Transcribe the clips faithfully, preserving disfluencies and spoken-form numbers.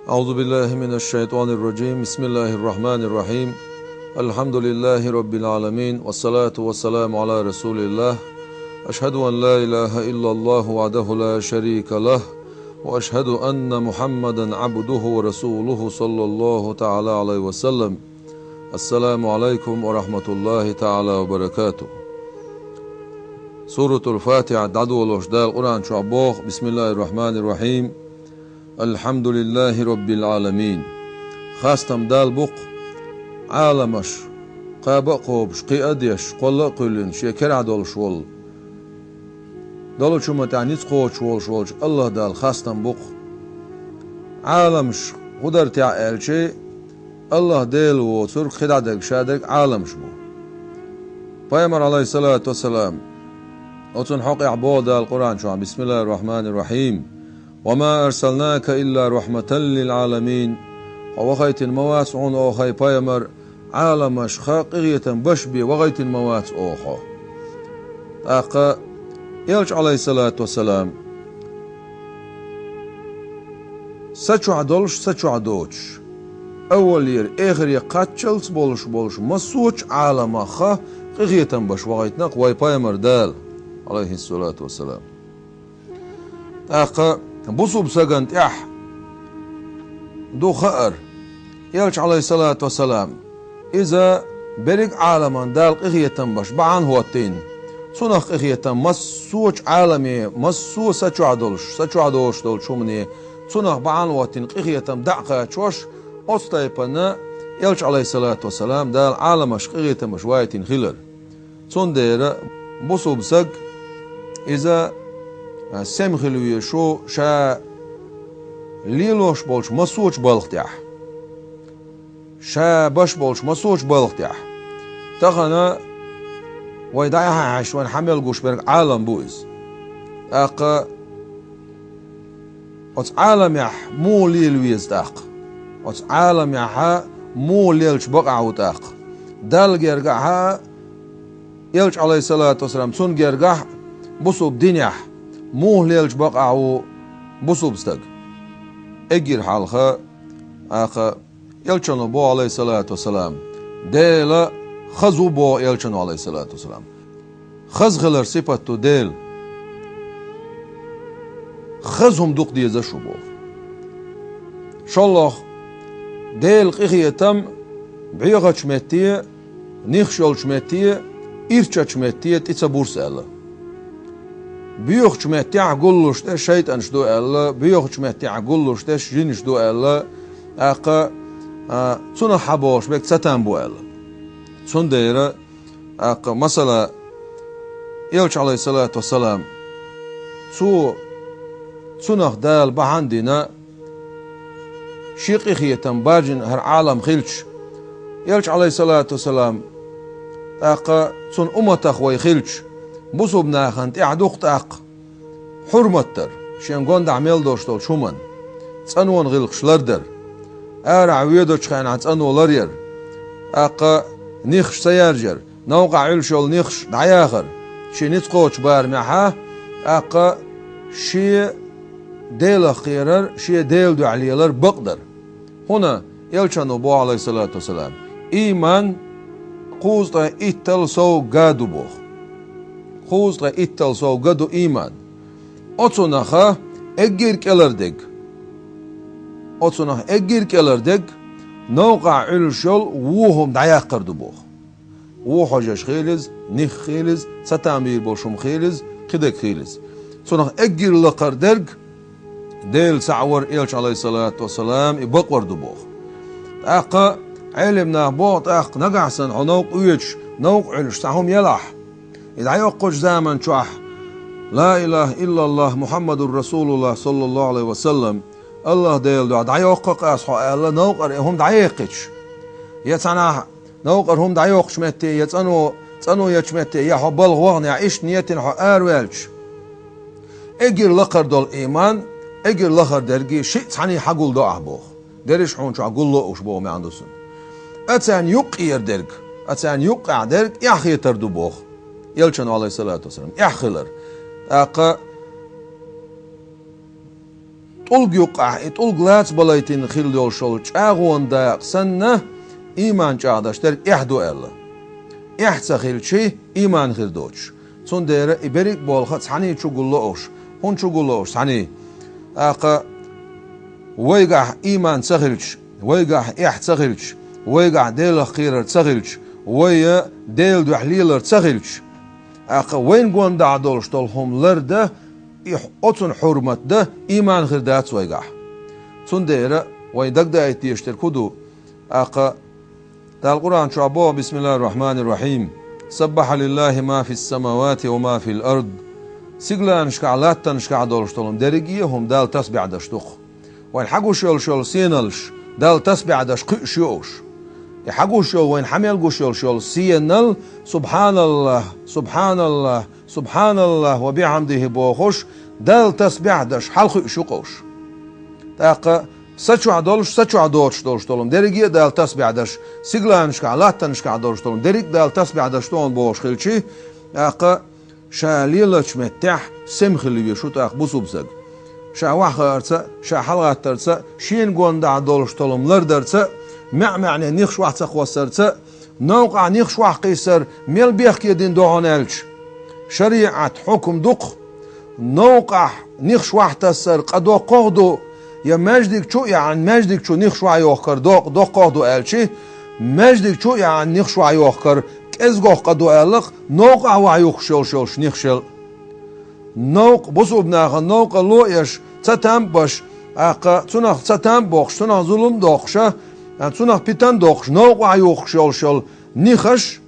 أعوذ بالله من الشيطان الرجيم. بسم الله الرحمن الرحيم. الحمد لله رب العالمين، والصلاة والسلام على رسول الله. أشهد أن لا إله إلا الله وحده لا شريك له، وأشهد أن محمدا عبده ورسوله، صلى الله تعالى عليه وسلم. السلام عليكم ورحمة الله تعالى وبركاته. Суратул Фатихьа дӀадолош Дала Къуръан чохь боху: بسم الله الرحمن الرحيم. الحمد لله رب العالمين. Хастам Далла бу-кх, Ӏаламаш кхаба а кхобуш, кхиа а деш, кхолла а кхоьллина, шен керахь долуш волу, долучу хӀуманна тӀехь ницкъ кхочуш волуш волчу АллахӀ Далла хастам бу-кх. Ӏаламаш хӀун дара техьа аьлча, АллахӀ Дела воцург, кхидӀа дерг, ша дерг Ӏаламаш бу. Пайхамар, Ӏалайхиссалату вассалам, оцунна хьокъехь боху Дала Къуръан чохь: بسم الله الرحمن الرحيم. وما أرسلناك إلا رحمة للعالمين. Хьо вахийтина ма вац хьуна оха, хӀай пайхамар, Ӏаламашха къинхетам беш бен вахийтина ма вац оха хьо. ТӀаккха Элча, Ӏалайхиссалату вассалам, са чохь долуш, са чохь доцуш, аввалера эхаре кхаччалц болуш болуш массочу Ӏаламахха къинхетам беш вахийтина-кх вай пайхамар Дала, Ӏалайхиссалату вассалам. ТӀаккха бусулба сагана тӀехь ду хаар, Элча, Ӏалайхиссалату вассалам, иза берриг Ӏаламан Дала къинхетам беш бахьана хӀоттийна. Цунах къинхетам массочу Ӏаламе, массо а са чохь долуш, са чохь доцуш долчу хӀумане, цунах бахьана хӀоттийна къинхетам дӀа а кхачош, оцу тайпана Элча, Ӏалайхиссалату вассалам, Дала Ӏаламашха къинхетам беш вахийтина хилар. Цундела бусулба саг иза, а, сема хила везаш ву ша лелош болчу массочу балха тӀехь, ша беш болчу массочу балха тӀехь. Тахана вай дӀаяхьа хьаьжча, вайна хьан мел гуш берг Ӏалам бу иза. ТӀаккха оцу Ӏаламехь муха лела веза тӀаккха? Оцу Ӏаламехьа муха лелча бакъахь ву тӀаккха? Далла гергахьа, Элча, Ӏалайхиссалату вассалам, цунна гергахь, бусулба динехь муха лелча бакъахь ву бусулба стаг? Эггира хьалха, аха, Элчано боху, Ӏалайхиссалату вассалам, Дела хаза ву боху Элчано, Ӏалайхиссалату вассалам. Хаза хилар сипат ду Дела. Хаза хӀума дукха дезаш ву боху. ШолгӀа, Делан къинхетам боьхачу метте, нихаш йолчу метте, ирчачу метте тӀе ца бурса аьлла. Боьхачу меттехь гуллуш дерш шайтӀанаш ду аьлла, боьхачу меттехь гуллуш дерш жинаш ду аьлла, тӀаккха, а, цунах хьан бохуш берг Сатан бу аьлла. Цундела, тӀаккха, масала, Элча, Ӏалайхиссалату вассалам, цо, цунах Дала бахьана дина, шен къинхетам бажина хӀара Ӏалам хилча, Элча, Ӏалайхиссалату вассалам, тӀаккха цунна умматах вай хилча, бусулба нахана тӀехь дукха тӀаккха хьурмат дар, шен гондахь мел долуш долчу хӀуманна, цӀанонан гӀиллакхаш лардар, арахь воьдучу хенахь цӀано ларъяр, тӀаккха нихаш ца яржар, новкъахь Ӏуьллуш йолу нихаш дӀаяхар, шен ницкъ кхочу барамехьа, тӀаккха шен Делах кхерар, шен Делан дуьхьа лелар бакъдар. ХӀунда Элчано боху, Ӏалайхиссалату вассалам, ийман кхузткъе итталла сов га ду боху. Кхузткъе итталла сов га ду ийман. Оцунах эггира кӀелара дерг. Оцунах эггира кӀелара дерг новкъахь Ӏуьллуш йолу вон хӀума дӀаяккхар ду боху. Вон хьожаш хилийла иза, нихаш хилийла иза, цатам бийр болуш хӀума хилийла иза, кхидерг хилийла иза. Цунах эггира лакхара дерг Делан цхьаъ вар, Элча, Ӏалайхиссалату вассалам, и бакъвар ду боху. ТӀаккха Ӏелам наха боху, тӀаккха нагахь санна хьо новкъа оьцуш, новкъа Ӏуьллуш цхьа хӀума елахь, и дӀайоккхучу заман чохь: «Ла илаха иллаллах, Мухаммадур Расулуллах, саллаллаху Ӏалайхи ва саллам», АллахӀ Делан дуьхьа дӀайоккху-кх ас хьо аьлла, новкъара и хӀума дӀаяьккхича, я цхьанхьа новкъара хӀума дӀайоккхучу метте, я цӀано, цӀано ечу метте, я хьо балха вахана, я иштта нетина хьо араваьлча, эггира лакхара долу ийман, эггира лахара дерриге шиъ цхьаьний хьагулдо ахь боху. Дерриш хьуна чохь гулло а уьш боху маьӀна ду цуьнан. Ацарна юккъера дерг, ацарна юккъехь дерг эхь хетар ду боху. Элчано, Ӏалайхиссалату вассалам, эхь хилар. ТӀаккха тӀулг юккъахь, и тӀулг лаца балайтина хилла йолуш йолу чӀагӀонан дакъа санна, ийман чӀагӀдеш дерг эхь ду аьлла. Эхь ца хилчий, ийман хир доцуш. Цундела и берриг а болх цхьаьний чу гулло уьш. ХӀунда чу гулло уьш цхьаьний? ТӀаккха вайгахь ийман ца хилча, вайгахь эхь ца хилча, вайгахь Делах кхерар ца хилча, вай Делан дуьхьа лелар ца хилча, тӀаккха вайна гондахь долуш долу хӀума лардан, и оцунна хьурмат дан ийман хир дац вайгахь. Цундела вайн дагадаийта дезаш дерг хӀун ду? ТӀаккха Дала Къуръан чохь боху: «Бисмиллахир-рахманир-рахим. Саббаха лиллахи ма фис-самавати ва ма фил-ард». Сигаланашкахь, латтанашкахь долуш долу дерриге а хӀума Далла тасбихь деш ду-кх. Вайн хьагуш йолуш йолу сеналш Далла тасбихь деш кхуьуш ю уьш. И хьагуш йолу, вайн хьа мел гуш йолуш йолу сенал: «Субханаллах, субханаллах, субханаллах ва бихьамдихи», – бохуш, Далла тасбихь деш хьалакхуьуш ю-кх уьш. ТӀаккха са чохь долуш, са чохь доцуш долуш долу дерриге а Далла тасбихь деш, сигаланашкахь, латтанашкахь долуш долу дерриг а Далла тасбихь деш ду хьуна бохуш хилчий, тӀаккха ша лелачу меттехь сема хила веза шу тӀаккха бусулба стаг. Ша охьахаарца а, ша хьалагӀаттарца а, шена гондахь долуш долу лардарца а, маьӀ-маьӀне нихаш охьа ца кхоссарца а, новкъахь нихаш охьакхиссар мел бехке дина ду хьуна аьлча, шариӀат хьукам ду-кх, новкъахь нихаш охьатассар къа доккхох ду, я маьждиг чу а яхьна, маьждиг чу нихаш охьайохкар доккха, доккхох ду аьлчий, маьждиг чу а яхьна, нихаш охьайохкар кӀезгох къа ду аьлла-кх, новкъахь охьаюхкуш йолуш йолуш нихашал. Новкъа, бусулба нахана новкъарло а еш, цатам а беш, тӀаккха цунах цатам а боккхуш, цунах зулам а доккхуш, цунах питана а доккхуш, новкъа охьаюхкуш йолуш йолу нихаш,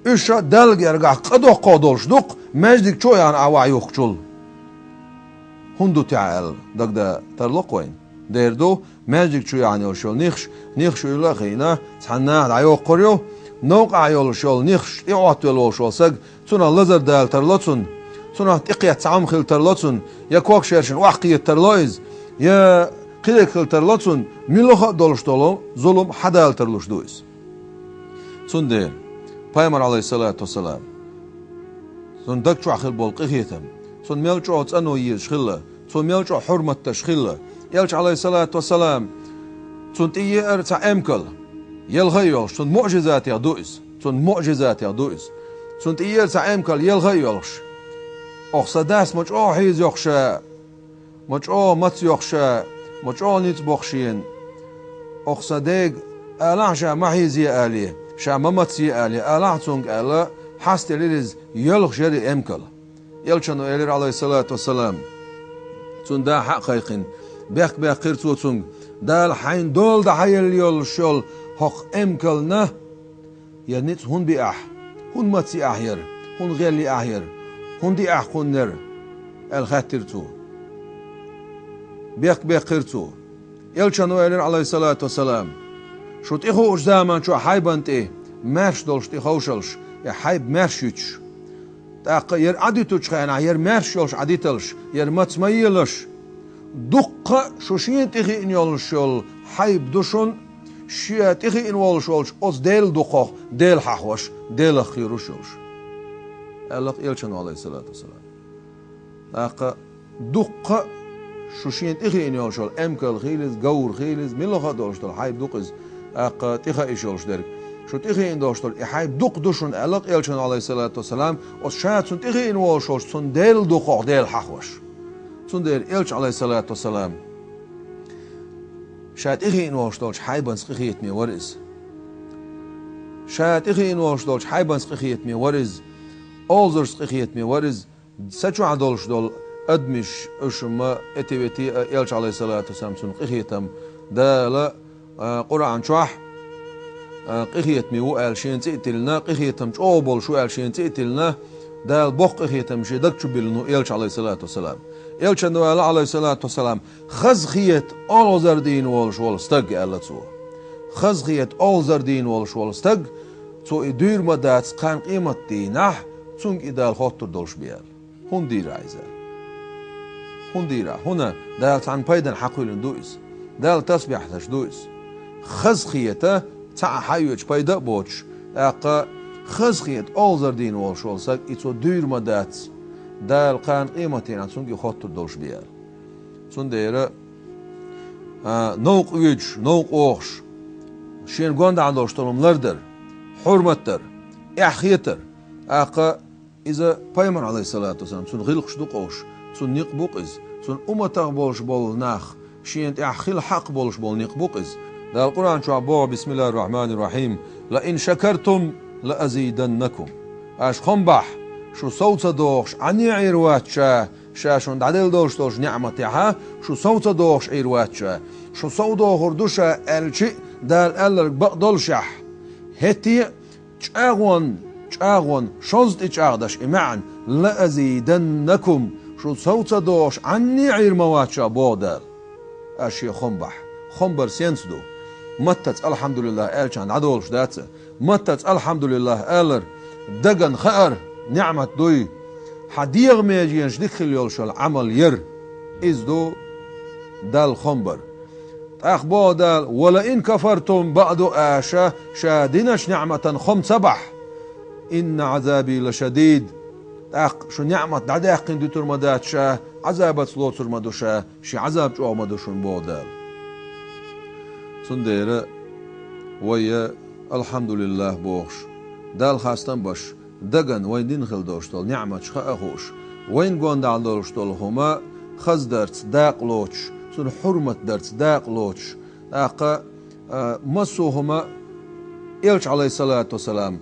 уьш Далла гергахь къа доккхох долуш ду-кх, маьждиг чу а яхьна охьаюхкучул. ХӀунда ду те аьлла, дагадала тарло-кх вайна? Дера ду, маьждиг чу яхьна йолуш йолу нихаш, нихаш уьйла а хиъна, цхьана наха дӀайоккхур ю, новкъахь йолуш йолу нихаш тӀеӀоттавелла волуш волу стаг, цунах лазар дала тарло цунна, цунах тӀекхетта цхьа хӀума хила тарло цунна, я когашершина охьакхета тарло иза, я кхидерг хила тарло цунна, муьлхха а долуш долу зулам хьадала тарлуш ду иза. Цундела Пайхамар, Ӏалайхиссалату вассалам, цуьнан даг чохь хилла болу къинхетам, цунна мел чӀогӀа цӀано езаш хилла, цо мел чӀогӀа хьурмат деш хилла, Элча, Ӏалайхиссалату вассалам, цунна тӀееара цхьа эмкал, елха а йолуш, цунна муӀжизатех ду иза, цунна муӀжизатех ду иза. Цунна тӀееара цхьа эмкал, елха а йолуш: «Оха сан дас ма чӀогӀа хьийза йоккху ша, ма чӀогӀа маца йоккху ша, ма чӀогӀа ницкъ боккху шена. Оха сан дега алахьа ша ма хьийзае алий, ша ма мацае алий», – алахьа цуьнга аьлла, хьастаделира иза, йоьлхуш яра и эмкал. Элчано элира, Ӏалайхиссалату вассалам, цуьнан да хьа а кхайкхина, бехк баьккхира цо цуьнга: «Дала хьайна дола дан хьаелла йолуш йолу хӀокху эмкална я ницкъ хӀунда биахь, хӀунда маца йиахь яра, хӀунда гӀелла йиахь яра, хӀунда диахь кхуннера?» – аьлла хаьттира цо. Бехк баьккхира цо. Элчано элира, Ӏалайхиссалату вассалам: «Шу тӀехуучу заман чохь хьайбан тӀе маьрша долуш тӀеховшалаш, я хьайба маьрша юьтуш. ТӀаккха яра Ӏадуьтучу хенахь, яра маьрша йолуш Ӏадиталаш, яра маца ма елаш. Дуккха а шу шена тӀехиъна йолуш йолу хьайба ду шуна, шен тӀехиъна волуш волчу оцу Делан дукхох Дела хьахош, Делах кхоьруш йолуш», – аьлла-кх Элчано, Ӏалайхиссалату вассалам. ТӀаккха дуккха а шу шена тӀехиъна йолуш йолу эмкал хилла иза, говр хилла иза, муьлхха а долуш долу хьайба ду-кх иза, тӀаккха тӀехаийш йолуш дерг. Шу тӀехиъна долуш долу и хьайба дукха ду шуна аьлла-кх Элчано, Ӏалайхиссалату вассалам, оцу ша цунна тӀехиъна волуш волчу цунна Делан дукхох Дела хьахош. Цундела Элча, Ӏалайхиссалату вассалам, ша тӀехиъна волуш долчу хьайбанца къинхетаме вара иза. Ша тӀехиъна волуш долчу хьайбанца къинхетаме вара иза. Олхазаршца къинхетаме вара иза. Са чохь долуш долу адамаш, уьш ма эти-вети а, Элча, Ӏалайхиссалату вассалам, цунна къинхетам Дала, а, Къуръан чохь, а, къинхетаме ву аьлла шена цӀе а тиллина, къинхетам чӀогӀа болуш ву аьлла шена цӀе а тиллина, Дала боккха къинхетам шен даг чу биллина ву Элча, Ӏалайхиссалату вассалам. Элчано аьлла, Ӏалайхиссалату вассалам: «Хазахета олхазар дийна волуш волу стаг», – аьлла цо. «Хазахета олхазар дийна волуш волу стаг, цо и дуьйр ма дац кхана къематдийнахь, цуьнга и Дала хоттур долуш бен», – аьлла. ХӀунда дийр ахь иза? ХӀунда дийр ахь? ХӀунда Дала цхьана пайдана хьакхоьллина ду иза. Далла тасбихь деш ду иза. Хазахета цхьа а хьайоьчу пайда а боцуш, тӀаккха хазахета олхазар дийна волуш волу стаг, и цо дуьйр ма дац, Дала кхана къематдийнахь цуьнга и хоттур долуш бен аьлла. Цундела а, новкъа оьцуш, новкъа вогӀуш, шена гонаха долуш долу хӀума лардар, хьурмат дар, эхь хетар. ТӀаккха иза пайхамар, Ӏалайхиссалату вассалам, цуьнан гӀиллакхаш ду-кх уьш, цуьнан некъ бу-кх иза, цуьнан умматах болуш болу нах, шена тӀехь хила хьакъ болуш болу некъ бу-кх иза. Дала Къуръан чохь боху: «Бисмиллахир рахманир рахим. Ла ин шакартум ла азиданнакум». Аша хам бахь, шу сов ца дохуш, Ӏане Ӏийр вац ша, ша шуна дӀаделла долуш долчу неӀматехьа, шу сов ца дохуш Ӏийр вац ша. Шу сов дохур ду ша аьлча а, Дала аьлларг бакъ доллушехь, хӀетте а чӀагӀонан, чӀагӀонан, шозза тӀе чӀагӀдеш и маьӀна: «Ла азиданнакум», шу сов ца дохуш Ӏане Ӏийр ма вац ша, боху Дала. Аша шен хам бахь. Хам бар сенца ду? Маттаца «Алхьамдулиллах» аьллачхьана дӀадолуш дац а. Маттаца «Алхьамдулиллах» алар, дагана хаар, неӀмат дуй, хьан дегӀан меженаш дика хила йолуш йолу Ӏамал яр. Иза ду Далла хам бар. ТӀаккха боху Дала: «Ва ла ин кафартум», бакъду аша ша диначу неӀматан хам ца бахь, «инна Ӏазаби ла шадид», тӀаккха шу неӀмат дӀадаьккхина дуьтур ма дац ша, Ӏазабаца лоцур ма ду ша, шен Ӏазаб чӀогӀа ма ду шуна, боху Дала. Цундела вай я «Алхьамдулиллах» бохуш, Далла хастам беш, дагана вайн дина хила долуш долу неӀматаш хаа хууш, вайна гонаха долуш долу хӀума хаза дарца дакъа лоцуш, цунна хьурмат дарца дакъа лоцуш, тӀаккха, а, массо а хӀума Элча, Ӏалайхиссалату вассалам,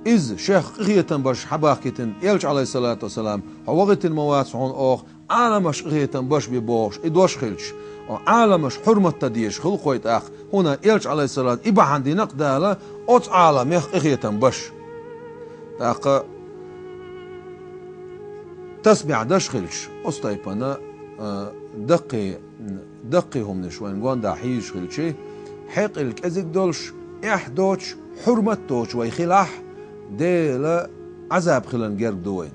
иза шех къинхетам беш хьабахкийтина Элча, Ӏалайхиссалату вассалам, хьо вахийтина ма вац хьуна оха, Ӏаламаш къинхетам беш бен бохуш, и дош хилча, Ӏаламаш хьурмат дан дезаш хилла-кх вай тӀаккха, хӀунда Элча, Ӏалайхиссалату, и бахьана дина-кх Дала оцу Ӏаламех къинхетам беш. ТӀаккха тасбихь деш хилча, оцу тайпана, а, даккхий, даккхий хӀуманаш вайн гонаха хьийзаш хилча, хьекъал кӀезиг долуш, эхь доцуш, хьурмат доцуш вай хилахь, Делан Ӏазаб хиларна герга ду вайна.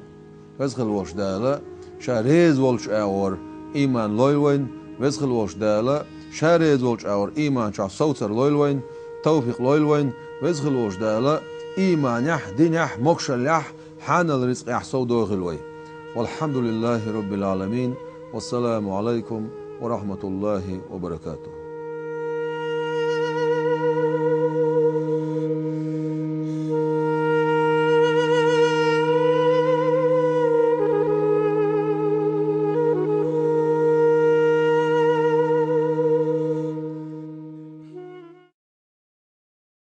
Веза хила волчу Дала Ша реза волчу агӀор ийман лойла вайна, Веза хила волчу Дала Ша реза волчу агӀор ийман чохь совцар лойла вайна, тавфикъ лойла вайна, Веза хила волчу Дала ийманехь, динехь, могушаллехь, хьанал рицкъехь совдохийла вай. Валхьамдулиллахи Роббил Ӏаламин. Вассаламу Ӏалайкум ва рахьматуллахи ва баракатух.